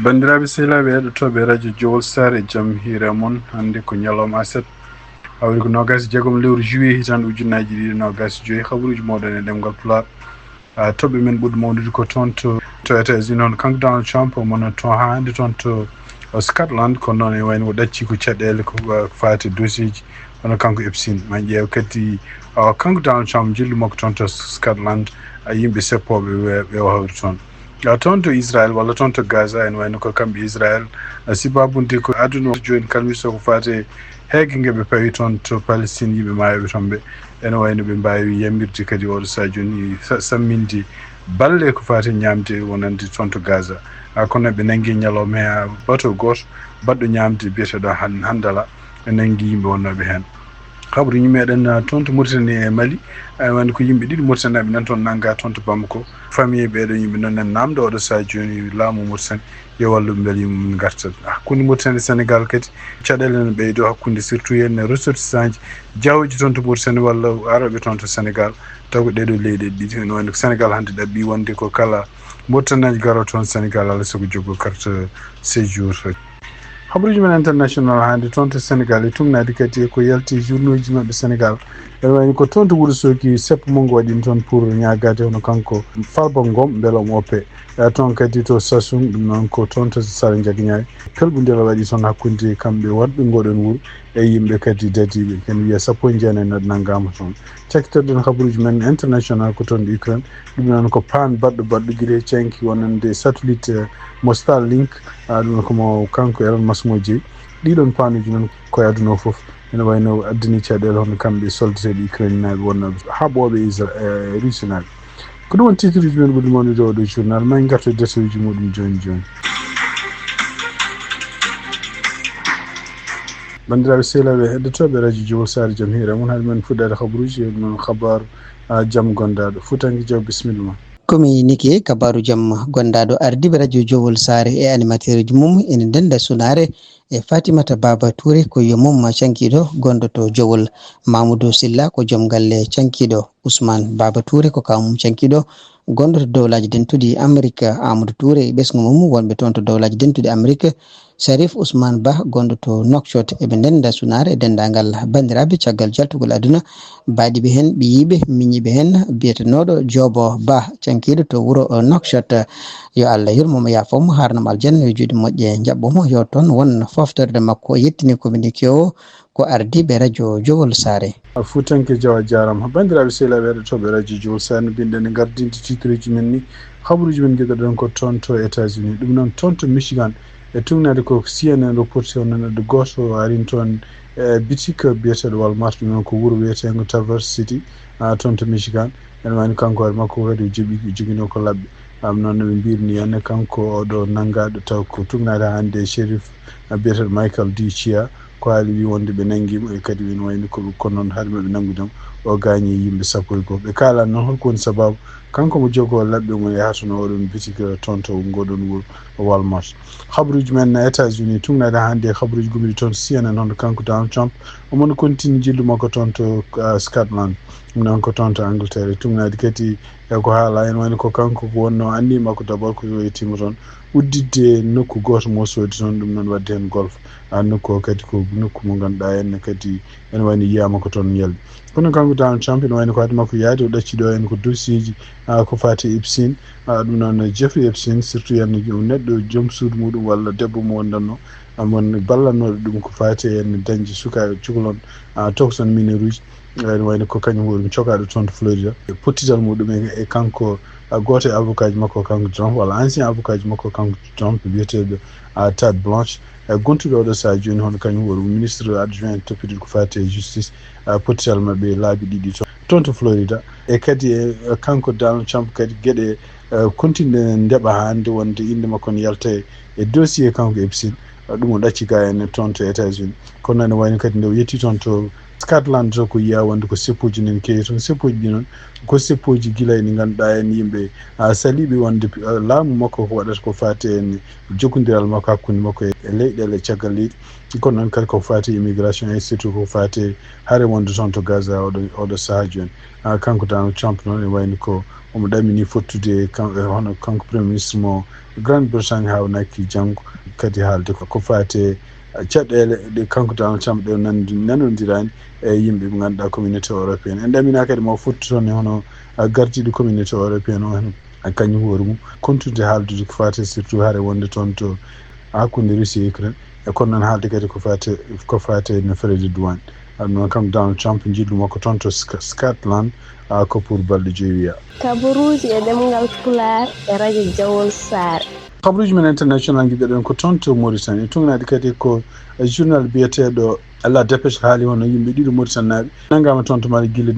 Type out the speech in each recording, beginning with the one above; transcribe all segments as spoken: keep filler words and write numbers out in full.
Banndiraaɓe sehilaaɓe heɗotooɓe radio Jowol Sare, e jam hiire mon. Hannde ko ñalawma aset, hawri ko noogaas e jeegom lewru juillet, hitaande ujunnaaji ɗiɗi e noogaas e joy. Habaruuji mooɗon e ɗemngal Pulaar. Ah, toɓɓe men ɓurɗo mawnude ko toon to, to États-Unis, hono kanko Donald Trump, o wonno toon haa hannde toon to, o Scotland, kono noon ene wayno o ɗacci ko caɗeele ko, ah, faati e dossier ji, hono kanko Epstein. Ma en ƴeew kadi, ah, kanko Donald Trump, jillu makko toon to Scotland, ah, yimɓe seppooɓe ɓe, ɓe o hawri toon. Ah, toon to Israel walla toon to Gaza, ene wayno ko kamɓe Israel, ah, sibaabude ko aduna o jooni kalmiso ko faati e heege nge ɓe pawi toon to Palestine, yimɓe maayooɓe toon ɓe. Ene wayno ɓe mbaawi yamirde kadi oɗo sahaa jooni sa-, samminde balle ko faati e ñaamde wonande toon to Gaza. Ah, kono ɓe nanngi ñalawma he, ah, bato gooto baɗɗo ñaamde biyeteeɗo han-, handala, ɓe nanngi yimɓe wonnooɓe heen. Habaruuji meɗen, ah, toon to Mauritanie e Mali, ah, wonde ko yimɓe ɗiɗi Mauritanaaɓe nan toon nanngaa toon to Bamako. Famille ɓeeɗo yimɓe noon nan naamndo oɗo sahaa jooni laamu Mauritanie yo wallu ɓe mbele yimɓe mum ngarta. Hakkunde Mauritanie e Sénégal kadi, caɗeele ene ɓeydo hakkunde, surtout heen ressortissant ji jawɗi toon to Mauritanie walla arooɓe toon to Sénégal, taw ko ɗeeɗo leyɗe ɗiɗi, no wayno ko Sénégal hannde ɗaɓɓi wonde ko kala Mauritanaajo garooɗo toon Sénégal alaa sago jogoo carte séjour. Habaruuji men international hannde toon to Sénégal e tugnaade kadi e ko yalti journaux ji maɓɓe Sénégal. Ene wayno ko toon to Wuro Sooki seppo manngo waɗi toon pour ñaagaade hono kanko Farba Ngom mbele omo oppe. E toon kadi to Sassoung, ɗum noon ko toon to Sara Ndiaga Niaye. Pelɓondira waɗi toon hakkunde kamɓe wonɓe ngoɗon wuro e yimɓe kadi dadiiɓe, ken wiya sappo e jeenayi neɗɗo nanngaama toon. Cakkitorɗen habaruuji men international ko toon ɗo Ukraine, ɗum noon ko paan baɗɗo baɗɗo gila e canki wonande satellite, eh, mo Starlink, ah, ɗum ko mo kanko Elon Musk mo jeyi. Ɗiɗon paanuuji noon ko e aduna o fof. Ene wayno addani caɗeele hono kamɓe soldateeɓe Ukraine naaɓe wonnooɓe haɓooɓe Isra-, eh, Russie naaɓe. Ko ɗum woni titre uji men ɓurɗi mawnude oɗo journal. Ma en ngartu e détail uji muɗum jooni jooni. Banndiraaɓe sehilaaɓe heɗotooɓe radio Jowol Sare, jam hiire mon. Haade men fuɗɗaade habaruuji, e ɗum noon habaru, ah, jam gondaaɗo. Fuutanke Jaw, bisimilla ma. Komi Niki, kabaru jam gondaaɗo. Ardiiɓe radio Jowol Sare e animateur uji mum ene ndenda sunaare e Fatimata Baba Touré, ko yo mum cankiiɗo gonɗo to Jowol. Mamoudou Silla ko joom galle cankiiɗo. Ousmane Baba Touré ko kaaw mum cankiiɗo gonɗo to Dowlaaji Dentuɗi Amerik. Amadou Touré e ɓesngu mum wonɓe toon to Dowlaaji Dentuɗi Amerik. Sharif Ousmane Ba gonɗo to Nouakchott. Eɓe ndenda sunaare e denndaangal banndiraaɓe caggal jaltugol aduna, baɗiiɓe heen, ɓiyiiɓe, miñiiɓe heen, biyetenooɗo Joobo Ba, cankiiɗo to wuro, eh, Nouakchott. Yo Allah yurmo mo, yaafo mo, haarna mo aljanna, yo juuɗe moƴƴe njaɓɓo mo, yo toon won foftorde makko. Yettini communiqué o ko ardiiɓe radio Jowol Sare. A Fuutanke Jaw, a jaaraama. Banndiraaɓe sehilaaɓe heɗotooɓe radio Jowol Sare, no mbinɗen e gardinde titre uji men ni, habaruuji men ngiɗoɗen ko toon to États-Unis, ɗum noon toon to Michigan. E tugnaade ko C N N reporti, on nana ɗo gooto arin toon e bitik biyeteeɗo Walmart, ɗum noon ko wuro wiyeteengo Traverse City, ah, toon to Michigan. Ene wayno kanko hoore makko kadi o joɓi, o joginoo ko labɓe. Am noon no ɓe mbirni en, kanko oɗo nanngaaɗo taw ko tugnaade hannde e Sheriff, ah, biyeteeɗo Michael D. Chia, ko haali wi wonde ɓe nanngi mo, e kadi ene wayno ko, kono noon haade maɓe nanngude mo, o gaañi yimɓe sappo e go'o. Ɓe kaalani noon holko woni sababu, kanko mo jogoo labɓe mo yaha toon oɗon bitik toon to ngoɗon wuro Walmart. Habaruuji men na États-Unis, tugnaade hannde e habaruuji gummiɗi toon C N N, hono kanko Donald Trump, omo no kontini jillu makko toon to, ah, Scotland, noon ko toon to Angleterre. Tugnaade kadi e ko haala, ene wayno ko kanko ko wonno anniya makko d'abord ko yettiima toon udditde nokku gooto mo soodi toon, ɗum noon waɗde heen golf. Ah, nokku o kadi ko nokku mo ngannduɗaa en kadi ene wayno yiyaama ko toon yalti. Kono kanko Donald Trump ene wayno ko haade makko yaade, o ɗacci ɗo en ko dossier ji, ah, ko faati e Epstein, ah, ɗum noon Jeffrey Epstein, surtout en ko neɗɗo joom suudu muɗum walla debbo mo wondanno, ah, mon ballannooɗo ɗum ko faati e en dañde sukaaɓe cukalon, ah, tokson mineur uji. Ene wayno ko kañum woni cokaaɗo toon to Florida. Pottital muɗum e, e kanko, ah, gooto e avocat ji makko kanko Trump, walla ancien avocat ji makko kanko Trump, biyeteeɗo, ah, Todd Blanche, e gontuɗo oɗo sahaa jooni, hono kañum woni ministre adjoint toppitooɗo ko faati e justice, ah, pottital maɓɓe laabi ɗiɗi toon, toon to Florida. E kadi e, e kanko Donald Trump kadi geɗe, eh, kontinɗe ndeɓa hannde wonde innde makko ne yalta e, e dossier kanko Epstein. Ah, ɗum o ɗacci ga en toon to États-Unis. Kono ene wayno kadi nde o yetti toon to Scotland to ko yiya wonde ko seppooji nani keewi toon. Seppooji ɗi noon ko seppooji gila e ɗi ngannduɗaa en yimɓe, ah, saliiɓe wonde, ah, laamu makko ko waɗata ko faati en jokkondiral makko hakkunde makko e, e leyɗeele caggal leydi. Kono noon kadi ko faati e immigration et surtout ko faati e hare wonde toon to Gaza oɗo, oɗo sahaa jooni. Ah, kanko Donald Trump noon ene wayno ko Omo ɗamini fottude kan-, e hono kanko Premier Ministre mo Grande Bretagne haa o naaki janngo, kadi haalde ko, ko faati e caɗeele ɗe kanko Donald Trump ɗe o nandi-, nanondiraani e yimɓe ɓe ngannduɗaa Communauté Européenne. En ɗaminaa kadi mo fottu toon e hono, a, gardiiɗo Communauté Européenne o heen, a, kañum hoore mum, kontude haaldude ko faati surtout hare wonde toon to hakkunde Russie e Ukraine. E kono noon haalde kadi ko faati, ko faati e no frais de douane. Ɗum noon kam Donald Trump njillu makko toon to Sc-, Scotland, a, ko pour balɗe joyi wiya. Kabaruuji e ɗemngal Pulaar e radio Jawol Saare. Kabaruuji men international ngiɗɗo ɗen ko toon to Mauritanie. Tuugnaade kadi ko journal biyeteeɗo La Dépêche haali hono yimɓe ɗiɗo Mauritanie naaɓe nanngaama toon to Mali gila,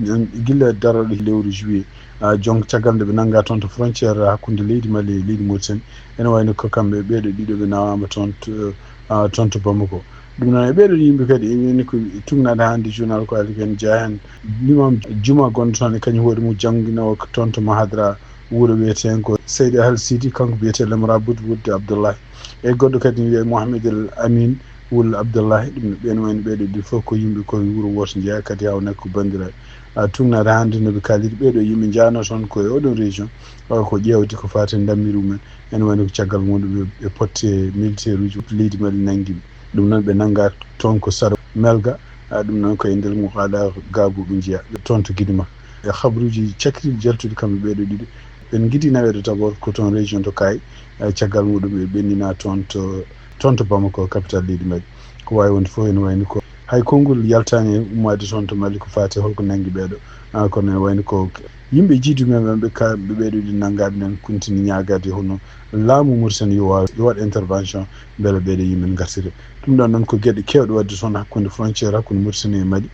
gila darooɗo lewru juillet. A, jonk caggal nde ɓe nannga toon to frontière hakkunde leydi Mali e leydi Mauritanie. Ene wayno ko kamɓe ɓeeɗo ɗiɗo ɓe nawaama toon to, a, toon to Bamako. Ɗum noon e ɓeeɗo yimɓe kadi ene ko tuugnaade hannde journal ko haali ko en jeyaa heen. Limam juma gonɗo toon e kañum hoore mum jannginoowo toon to Mahadra wuro wiyeteengo ko Seydi Ahal Sidi, kanko biyetee Lamrabout Wulde Abdullahi. E goɗɗo kadi ne wiyee Mohamed El Amin Wul Abdullahi. Ɗum ɓeen wayno ɓeeɗo ɗiɗo fof ko yimɓe ko e wuro wooto njeyaa kadi hawnaa ko banndiraaɓe. A, tuugnaade hannde no ɓe kaaliri ɓeeɗo yimɓe njahanoo toon ko e oɗon région, a, ko ƴeewde ko faati e ndammiri mumen. Ene wayno ko caggal muɗum ɓe, ɓe potti e militaire uji leydi Mali nanngi ɓe. Ɗum noon ɓe nannga toon ko Sara Melga, a, ɗum noon ko e nder Muqaada Gaabu ɓe njeyaa, ɓe toon to Gidima. E habruuji cakriiɗi jaltuɗi kamɓe ɓeeɗo ɗiɗo, ɓe ngiɗi naweede d'abord ko toon région to Kayes, e caggal muɗum ɓe ɓenndina toon to, toon to Bamako, capitale leydi Mali. Ko waawi wonde fof ene wayni ko hay konngol yaltaani e ummaade toon to Mali ko faati e holko nanngi ɓeeɗo. A, kono ene wayni ko yimɓe jiiduɓe men ɓe ka-, ɓe ɓeeɗo ɗi nanngaaɓe nen kuntini ñaagaade hono laamu Mauritanie yo waaw, yo waɗ intervention mbele ɓeeɗo yimɓe ngartire. Ɗum ɗon noon ko geɗe keewɗe waɗde toon hakkunde frontière hakkunde Mauritanie e Mali.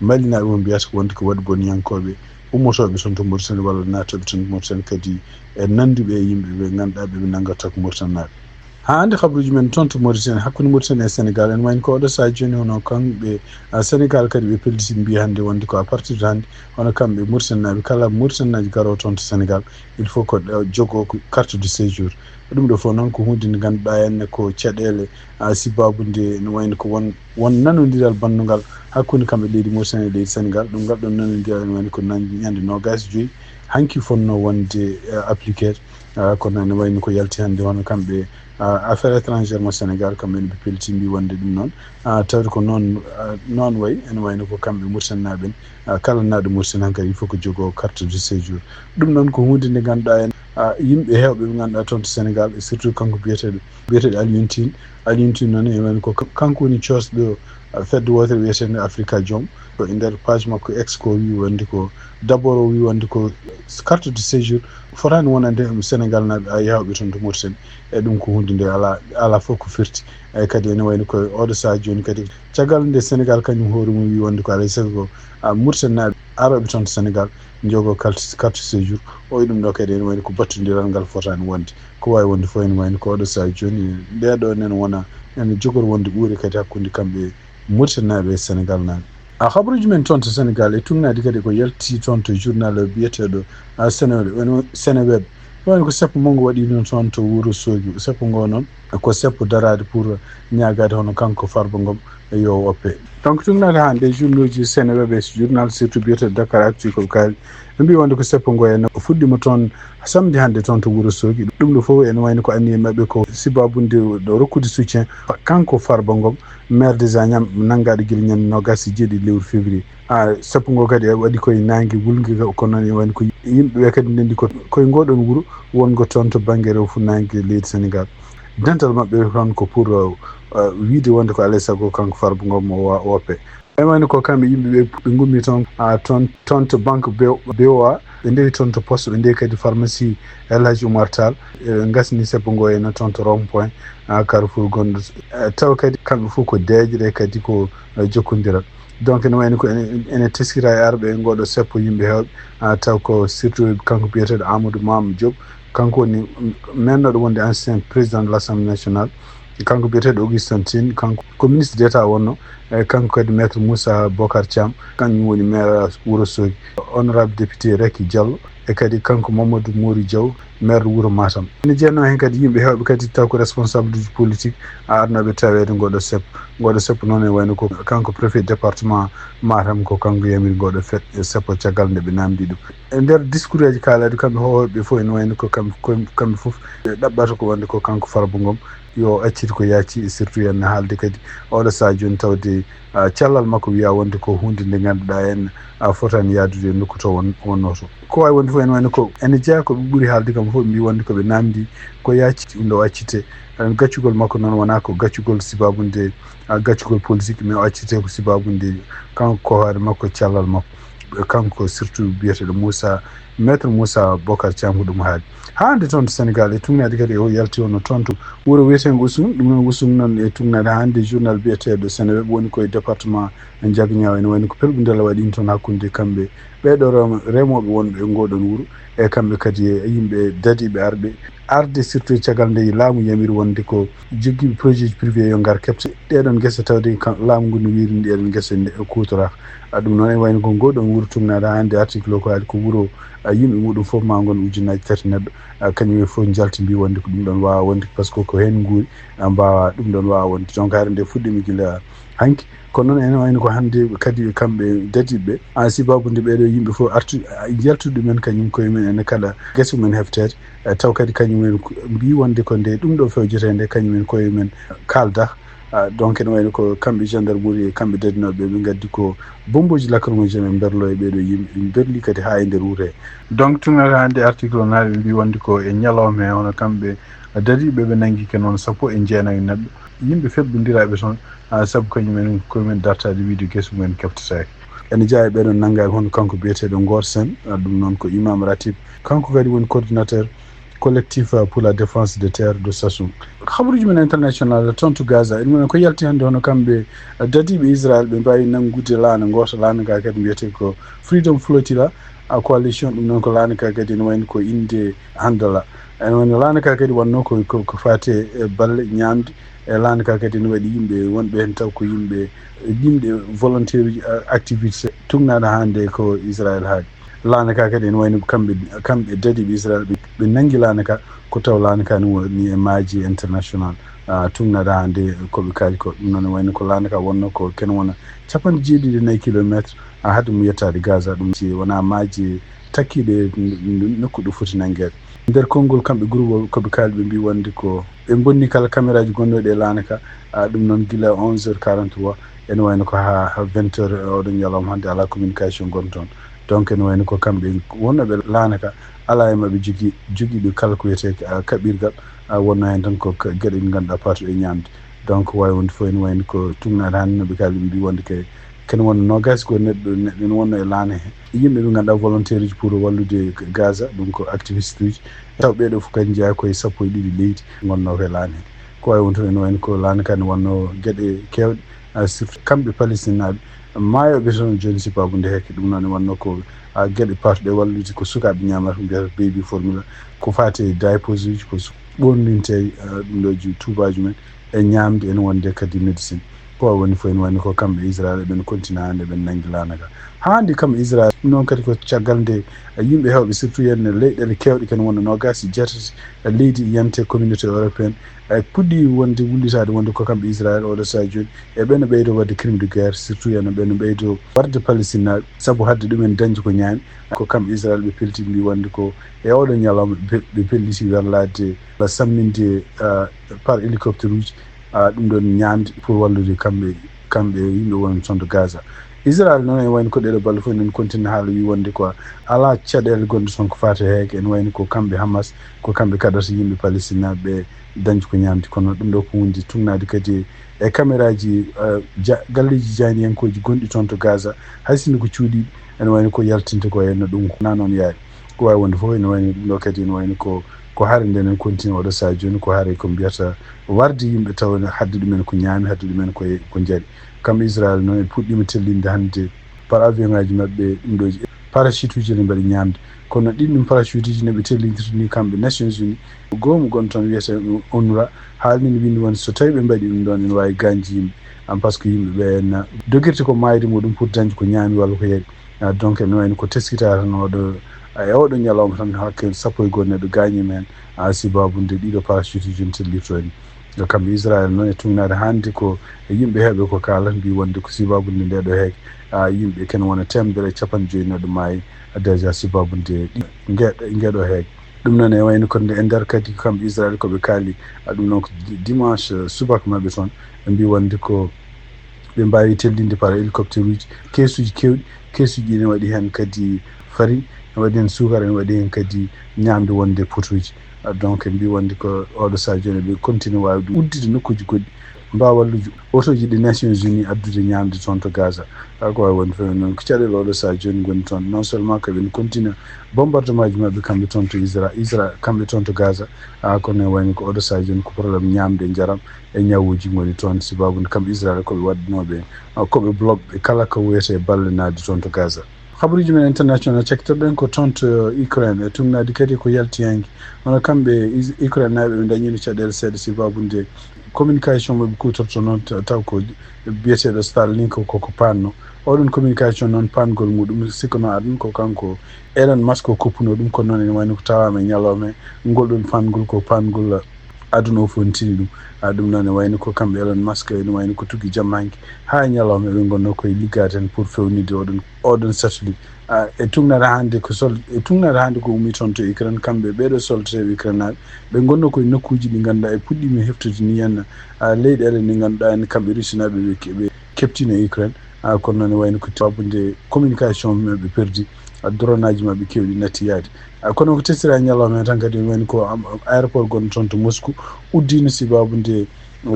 Malinaaɓe mo mbiyata ko wonde ko waɗi boniyankooɓe ummotooɓe toon to Mauritanie walla naatooɓe toon to Mauritanie kadi e nannduɓe e yimɓe ɓe ngannduɗaa ɓe ɓe nanngata ko Mauritanenaaɓe. Haa hannde habruuji men toon to Mauritanie, hakkunde Mauritanie e Sénégal, ene wayni ko oɗo sahaa jooni hono kamɓe, a, Sénégal kadi ɓe pelliti mbiyi hannde wonde ko à partir de hannde hono kamɓe Mauritanenaaɓe kala Mauritanenaajo garoowo toon to Sénégal, il faut ko, a, jogoo ko carte de séjour. Ɗum ɗo fof noon ko huunde nde ngannduɗaa enne ko caɗeele, a, sibaabu nde no wayno ko won, won nanondiral bannungal hakkunde kamɓe leydi Mauritanie e leydi Sénégal. Ɗum ngal ɗon nanondiral ene wayno ko nan-, ñande noogaas e joyi hanki fonnoo wonde, a, appliqué. A, kono ene wayno ko yalti hannde hono kamɓe, a, affaire étrangère mo Sénégal, kamɓe ene ɓe pelti mbi wonde ɗum noon. A, tawde ko noon, a, noon wayi, ene wayno ko kamɓe Mauritanenaaɓe en, a, kala naaɗo Mauritanie hankadi il faut ko jogoo carte de séjour. Ɗum noon ko huunde nde ngannduɗaa en, a, yimɓe heewɓe ɓe ngannduɗaa toon to Sénégal, e surtout kanko biyeteeɗo, biyeteeɗo Alioune Tine. Alioune Tine noon ene wayno ko ka-, kanko woni coosɗo, a, fedde wootere wiyeteende Afrikajom. Ko e nder page makko X ko o wi wonde ko, d'abord o wi wonde ko carte de séjour fotaani wonande Sénégal naaɓe, a, yahooɓe toon to Mauritanie. E ɗum ko huunde nde alaa, alaa fof ko firti. E kadi ene wayno ko oɗo sahaa jooni kadi, caggal nde Sénégal kañum hoore mum wi wonde ko alaa e sago ko, a, Mauritanenaaɓe arooɓe toon to Sénégal njogoo carte, carte séjour. O wi ɗum ɗo kadi ene wayno ko battondiral ngal fotaani wonde. Ko waawi wonde fof ene wayno ko oɗo sahaa jooni, nde ɗo enen wona ene jogori wonde ɓuure kadi hakkunde kamɓe Mauritanenaaɓe e Sénégalnaaɓe. A, habruuji men toon to Sénégal e tuugnaade kadi ko yalti toon to journal biyeteeɗo, a, Seneweb, woni Seneweb. Woni ko seppo manngo waɗiino toon to Wuro Soogi. Seppo ngo noon ko seppo daraade pour ñaagaade hono kanko Farba Ngom yo woppe. Donc, tuugnaade haa nde journal uji Seneweb e journal surtout biyeteeɗo Dakar Actu ko ɓe kaali. Ɓe mbii wonde ko seppo ngo en o fuɗɗiima toon samedi hannde toon to Wuro Soogi. Ɗum ɗo fof ene wayno ko anniye maɓɓe ko sibaabude ɗo rokkude soutien kanko Farba Ngom, maire des Agnam, nanngaaɗo gila ñande noogaas e jeeɗiɗi lewru février. A, seppo ngo kadi waɗi koye naange wulnge, kono noon ene wayno ko yimɓe ɓe kadi ndenndi ko koye ngo ɗon wuro wonngo toon to bannge rewo fuɗnaange leydi Sénégal. Dental maɓɓe toon ko pour, uh, uh, wiide wonde ko alaa e sago kanko Farba Ngom o wa-, woppe. Ɓe wayno ko kamɓe yimɓe ɓe, ɓe ngummi toon, a, toon, toon to banque B-, B O A, ɓe ndewi toon to poste, ɓe ndewi kadi pharmacie El Hadj Oumar Tall, ɓe ngasni seppo ngo henna toon to rond point, a, carrefour gonɗo, a, tawa kadi kamɓe fof ko deeƴre kadi ko, a, jokkondiral. Donc ene wayno ko ene, ene teskira e arɓe e ngoɗo seppo yimɓe heewɓe, a, taw ko surtout kanko biyeteeɗo Amadou Mame Diop, kanko woni mennoɗo wonde ancien président de l'Assemblée nationale. Kanko biyeteeɗo Augustin Tine, kanko ko ministre d'État wonno. E kanko kadi Maître Moussa Bocar Thiam, kañum woni maire Wuro Soogi. Honorable député Raky Diallo, e kadi kanko Mamadou Mori Diaw, maire wuro Matam. Ene jeyanoo heen kadi yimɓe heewɓe kadi taw ko responsable uji politique a arnooɓe taweede ngoɗo seppo. Ngoɗo seppo noon e wayno ko kanko préfet département Matam, ko kanko yamiri ngoɗo fet e seppo caggal nde ɓe naamndi ɗum. E nder discours aji kaalaaɗi kamɓe hohoɓe fof ene wayno ko kamɓe, ko kamɓe fof ɓe ɗaɓɓata ko wonde ko kanko Farba Ngom yo accit ko yaaci, surtout en haalde kadi oɗo sahaa jooni tawde ah, cellal makko wiya wonde ko huunde nde ngannduɗaa en a fotani yaadude e nokku to won wonnoo to. Ko waawi wonde fof ene wayno ko ene jeyaa ko ɓe ɓuri haalde kam fof ɓe mbi wonde ko ɓe naamndi ko yaaci ɗum ɗo accite. Eh, gaccugol makko noon wonaa ko gaccugol sibaabu nde ah, gaccugol politique, mais o accite ko sibaabu nde kanko ko hoore makko cellal makko. Kanko surtout biyeteeɗo Moussa, maître Moussa Bocar Thiam ko ɗum haali. Haa hannde toon to Sénégal e tugnaade kadi o yalti ono toon to wuro wiyeteengo Oussouye, ɗum noon Oussouye noon e tugnaade haa hannde journal biyeteeɗo Seneweb woni koye département Ndiaganiao ene wayno ko pelɓundela waɗi toon hakkunde kamɓe ɓeeɗo remo-, remooɓe wonɓe e ngooɗoon wuro e kamɓe kadi e yimɓe dadiiɓe arɓe arde surtout caggal nde laamu yamiri wonde ko joggiiɓe projet ji privé yo ngar keɓte ɗeeɗoon gese tawde kam laamu ngu no wiiri ɗeeɗoon gese nde kuutoraaka. Ah, ɗum noon ene wayno ko ngooɗoon wuro tugnaade haa hannde article o ko haali ko wuro ah, yimɓe muɗum fof ma ngon ujunnaaji tati neɗɗo. Ah, kañum e fof njalti mbi wonde ko ɗum ɗoon waawa wonde par ce que ko heen nguuri ah, mbaawa ɗum ɗoon waawa wonde. Donc haare nde fuɗɗiima gila hanki. Kono noon ene wayno ko hannde kadi kamɓe dadiiɓe ɓe ah, sibaabu nde ɓeeɗo yimɓe fof artu ah, njaltu ɗumen kañum koye men ene kaɗa gese mumen hefteede. Eh, taw kadi kañum en ko- mbi wonde ko nde ɗum ɗo fewjete nde kañum en koye men kaalda. Ah, donc ene wayno ko kamɓe gendarmerie e kamɓe dadinooɓe ɓe ngaddi ko bombooji lacrymogène ɓe mberlo e ɓeeɗo yimɓe ɓe mberli kadi haa e nder wuro he. Donc tugnaade hannde article o naaɓe mbi wonde ko e ñalawma he hono kamɓe dadiiɓe ɓe nanngi ken won sappo e jeenayo neɗɗo yimɓe feɓɓindiraaɓe toon ah, sabu kañum en koye men dartaade wiide gese mumen keɓtetaake. Ene jeyaa e ɓeeɗo nanngaɓe hono kanko biyeteeɗo Ngor Sen, ah, ɗum noon ko imam ratib, kanko kadi woni coordinateur collectif ah, pour la défense des terres de Sassou. Habaruuji men international toon to Gaza ene woni ko yalti hannde hono kamɓe ah, dadiiɓe Israël ɓe mbaawi nanngude laana ngoota laana ka kadi mbiyetee ko Freedom Flotilla ah, coalition, ɗum noon ko laana ka kadi ene wayno ko innde handala. Ene wayno laana ka kadi wonnoo ko ko, ko faate e balle ñaamde e laana ka kadi ene waɗi yimɓe wonɓe heen taw ko yimɓe yimɓe volontaire uji ah, activiste tugnaaɗo hannde ko Israël haali. Laana ka kadi ene wayno kamɓe kamɓe dadiiɓe Israël ɓe, ɓe nanngi laana ka ko taw laana ka ne woni e maaji international ah, tugnaaɗo hannde ko ɓe kaali ko ɗum noon e wayno ko laana ka wonnoo ko ken wona capanɗe jeeɗiɗi e nayi kilométre ah, haade mo yettaade Gaza ɗum si wonaa maaji takkiiɗo e n- n- nokku ɗo foti nanngeede. Nder konngol kamɓe groupe o ko ɓe kaali ɓe mbi wonde ko ɓe bonni kala caméraji gonnooɗi e laana ka ah, ɗum noon gila onze heures quarante-trois ene wayno ko haa vingt heures oɗo ñalawma hannde alaa communication gonɗo toon. Donc ene wayno ko kamɓe wonnooɓe laana ka alaa e maɓɓe jogii jogiiɓe kala ko wiyetee ah, kaɓirgal ah, wonnoo heen tan ko ka- geɗe ɗe ngannduɗaa paatuɗe e ñaamde. Donc waawi wonde fof ene wayno ko tugnaade hannde no ɓe kaali ɓe mbi wonde kay ken wonno noogaas ko neɗɗo neɗɗo ene wonno e laana he yimɓe ɓe ngannduɗaa volontaire uji pour wallude Gaza ɗum ko activiste uji taw ɓeeɗo fof kadi njeyaa koye sappo e ɗiɗi leydi ngonnoo ko e laana he. Ko waawi wonde fof ene wayno ko laana ka ne wonnoo geɗe keewɗe ah, surtout kamɓe palestinaaɓe maayooɓe toon jooni sibaabu nde hekke ɗum noon e wonnoo ko ah, geɗe paatuɗe wallude ko sukaaɓe ñaamata ko mbiyata baby formula ko faati e diapers uji ko su- ɓorninte ah, ɗum ɗo ju- tuubaaji men e ñaamde ene wonde kadi médecine. Ko waawi wonde fof ene wayno ko kamɓe Israël eɓen kontina hannde eɓen nanngi laana ka haa hannde kamɓe Israël ɗum noon kadi ko caggal nde ah, yimɓe heewɓe surtout heen leyɗeele keewɗe ken wonno noogaas e jeetati ah, leydi yiyante communauté européenne e puɗɗi wonde wullitaade wonde ko kamɓe Israël oɗo sahaa jooni e ɓen ɓeydo waɗde crime de guerre surtout heen ɓen ɓeydo warde palestinaaɓe sabu haɗde ɗumen dañde ko ñaami. Ko kamɓe Israël ɓe pelti mbi wonde ko e oɗo ñalawma ɓe ɓe pelliti werlaade walla samminde ah, par hélicoptère uji ah, ɗum ɗon ñaamde pour wallude kamɓe kamɓe yimɓe wonɓe toon to Gaza. Israël noon e wayno ko ɗeɗo balle fof enen continue haala wi wonde ko alaa caɗeele gonɗe toon ko faati e heege ene wayno ko kamɓe Hamas ko kamɓe kaɗata yimɓe palestinaaɓe ɓe dañde ko ñaamde kono ɗum ɗo ko huunde tugnaade kadi e caméraji ah, ja- galleeji jaayniyankooji gonɗi toon to Gaza hay sinno ko cuuɗiiɓe ene wayno ko yaltinte ko henno ɗum ko na noon yaari. Ko waawi wonde fof ene wayno ɗum ɗo kadi ene wayno ko ko hare nde enen continue oɗo sahaa jooni ko hare ko mbiyata warde yimɓe taw haɗde ɗumen ko ñaami haɗde ɗumen ko ko njari. Kamɓe Israël noon ɓe puɗɗiima tellinde hannde par avion ngaji maɓɓe ɗum ɗo parachute uji ne mbaɗi ñaamde kono ɗin ɗum parachute uji ne ɓe tellindirta ni kamɓe Nations Unies goomu gonɗo toon wiyetee UNRWA haalni ne winndi wonde so tawii ɓe mbaɗi ɗum ɗoon ene waawi gaañde yimɓe am par ce que yimɓe ɓe na dogirta ko maayde muɗum pour dañde ko ñaami walla ko yari. Ah, donc ene wayno ko teskita tan oɗo E oɗo ñalawma tan, hakke sappo e go'o neɗɗo gaañi men, a, sibabude ɗiɗo parachute uji en tellirtooni. Kamɓe Israel noon, e tugnaade hannde, ko e yimɓe heɓe ko kaalata, mbi wonde ko sibabude nde ɗo heege, a, yimɓe ken wona teemedere e capanɗe joyi neɗɗo maayi déjà sibabude ɗi-, nge-, ngeɗo heege. Ɗum noon e wayno ko nde, e nder kadi kamɓe Israel ko ɓe kaali, a, ɗum noon ko di-, dimanche, eh, subaka maɓɓe toon, ɓe mbi wonde ko ɓe mbaawi tellinde par hélicoptère uji, keesuuji keewɗi, keesuuji ɗi ne waɗi heen kadi farine, ne waɗi heen suukara, ne waɗi heen kadi ñaamde wonde potuuji. Ah, donc, ɓe mbi wonde ko oɗo sahaa jooni ɓe continue waawde uddude nokkuuji goɗɗi, mbaawa wallude otooji ɗi Nations Unies addude ñaamde toon to Gaza. Ah, ko waawi wonde fof noon, ko caɗeele oɗo sahaa jooni ngoni toon. Non seulement ko ɓe continue bombardement ji maɓɓe kamɓe toon to Isra-, Isra-, kamɓe toon to Gaza, ah, kono ne wayno ko oɗo sahaa jooni ko problème ñaamde e njaram e ñawuuji ngoni toon, sibabude kamɓe Israel ko ɓe waɗnooɓe, ah, ko ɓe bloc ɓe kala ko wiyetee balle naatde toon to Gaza. Habaruuji men international, cakkitoɗen ko toon to Ukraine, e tugnaade kadi ko yalti hanki. Hono kamɓe Is-, Ukraine naaɓe ɓe ndañino caɗeele seeɗa sibabude communication mo ɓe kuutorto noon, ta-, taw ko biyeteeɗo Starlink ko, ko, ko panno. Oɗon communication noon, pangol muɗum, sikkono aɗum ko kanko Elon Musk o koppuno ɗum, kono noon ene wayno ko tawaama e ñalawma he. Ngol ɗon pangol ko pangol aduna o fof ne tini ɗum. A, ɗum noon ne wayno ko kamɓe Elon Musk, ene wayno ko tuggi jamma hanki haa e ñalawma ɓe ngonno koye liggaade heen pour fewnitde oɗon, oɗon satellite. A, e tugnaade hannde ko sol-, e tugnaade hannde ko ummi toon to Ukraine, kamɓe ɓeeɗo soldateeɓe Ukraine naaɓe, ɓe ngonno koye nokkuuji ɗi ngannduɗaa e puɗɗiima heftude ni henna, a, leyɗeele ɗe ngannduɗaa en kamɓe Russie naaɓe ɓe ke-, ɓe keɓtiino Ukraine. A, kono noon ne wayno ko sababude communication maɓɓe perdi, a, drone aji maɓɓe keewɗi natti yaade. A, kono ko teskira e ñalawma he tan kadi, wayno ko am-, aéroport gonɗo toon to Moscou uddiino sibabude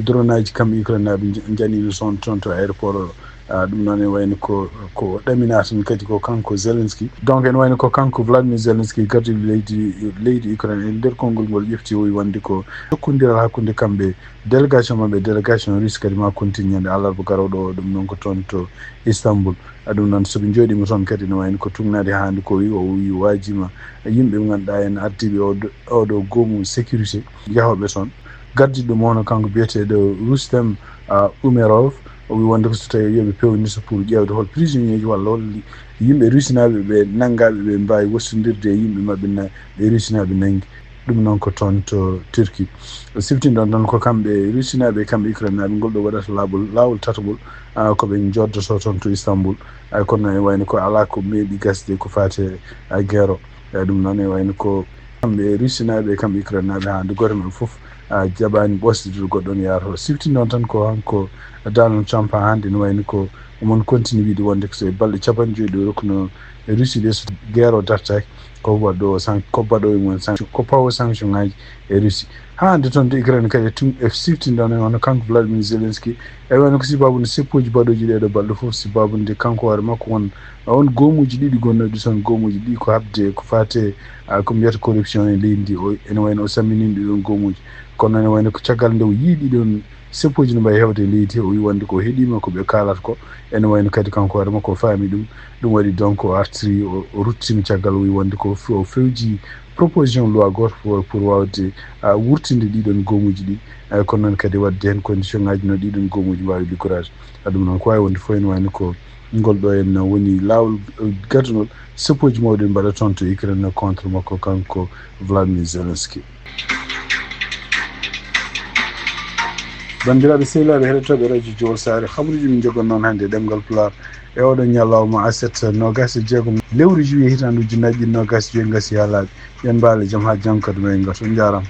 drone aji kamɓe Ukraine naaɓe nja-, njaniino toon, toon to aéroport o. A, ɗum noon ne wayno ko, ko ɗaminaa tan kadi ko kanko Zelensky. Donc ene wayno ko kanko Vladimir Zelensky gardiiɗo leydi, leydi Ukraine e nder konngol ngol ƴefti o wi wonde ko jokkondiral hakkunde kamɓe délégation maɓɓe, délégation russe kadi ma continue ñande alarba garooɗo o, ɗum noon ko toon to Istanbul. A, ɗum noon so ɓe njooɗiima toon kadi ne wayno ko tugnaade hannde ko wi, o wi waajiima yimɓe ɓe ngannduɗaa en ardiiɓe oɗo, oɗo goomu sécurité yahooɓe toon. Gardiiɗo ɗum hono kanko biyeteeɗo Rustem, a, Umerov, o wi wonde ko so tawii yo ɓe peewnito pour ƴeewde hol prisonnier ji walla hol yimɓe rusinaaɓe ɓe nanngaaɓe ɓe mbaawi wostondirde e yimɓe maɓɓe na-, ɓe rusinaaɓe nanngi. Ɗum noon ko toon to Turquie. Siftinɗon tan ko kamɓe Russie naaɓe e kamɓe Ukraine naaɓe, ngol ɗo waɗata laawol, laawol tatagol, ah, ko ɓe njoddoto toon to Istanbul. Ay, kono ene wayno ko alaa ko meeɗi gasde ko faati e, ah, guerre o. Ay, ɗum noon ene wayno ko kamɓe Russie naaɓe e kamɓe Ukraine naaɓe haa hannde gooto maɓɓe fof, ah, jaɓaani ɓosde to goɗɗo on yaarata. Siftinɗon tan ko kanko Donald Trump haa hannde ene wayno ko omon continue wiide wonde ko so e balɗe capanɗe joyi ɗo rokkuno e Russie ɗe so guerre o dartaaki. Ko waɗɗo o san-, ko baɗoowo e mum sanction, ko pawo sanction ŋaaji e Russie. Haa hannde toon to Ukraine kadi e tun-, e siftinɗon en hono kanko Vladimir Zelensky, e wayno ko sibabu nde seppuuji baɗooji ɗee ɗo balɗe fof, sibabu nde kanko hoore makko won, won goomuuji ɗiɗi gonnooɗi toon, goomuuji ɗi ko haɓde ko faati e, ah, ko mbiyata corruption e leydi ndi. O, ene wayno o samminii ɗi ɗoon goomuuji. Kono ene wayno ko caggal nde o yii ɗi ɗoon seppuuji no mbayi hewde e leydi he, o wi wonde ko heɗiima ko ɓe kaalata ko. Ene wayno kadi kanko hoore makko o faami ɗum. Ɗum waɗi donc o artiri, o, o ruttini caggal, o wi wonde ko fe-, o fewji proposition loi gooto pour, pour waawde, ah, wurtinde ɗiɗon goomuuji ɗi. Eh, kono noon kadi waɗde heen condition ŋaaji no ɗiɗon goomuuji mbaawi liggoraade. Ah, ɗum noon ko waawi wonde fof ene wayno ko ngol ɗo en woni laawol, eh, gadunol seppuuji mawɗi mbaɗa toon to Ukraine contre makko kanko Vladimir Zelensky. Banndiraaɓe sehilaaɓe heɗotooɓe Radio Jowol Saare, habaruuji min njoganii on hannde e ɗemngal Pulaar e oɗo ñalawma aset noogaas e jeegom lewru juillet hitaande ujunnaaji ɗiɗi noogaas e joy gasi haa laaɓi. Yo en mbaal e jam haa janngo kadi ma en ngartu. On njaaraama.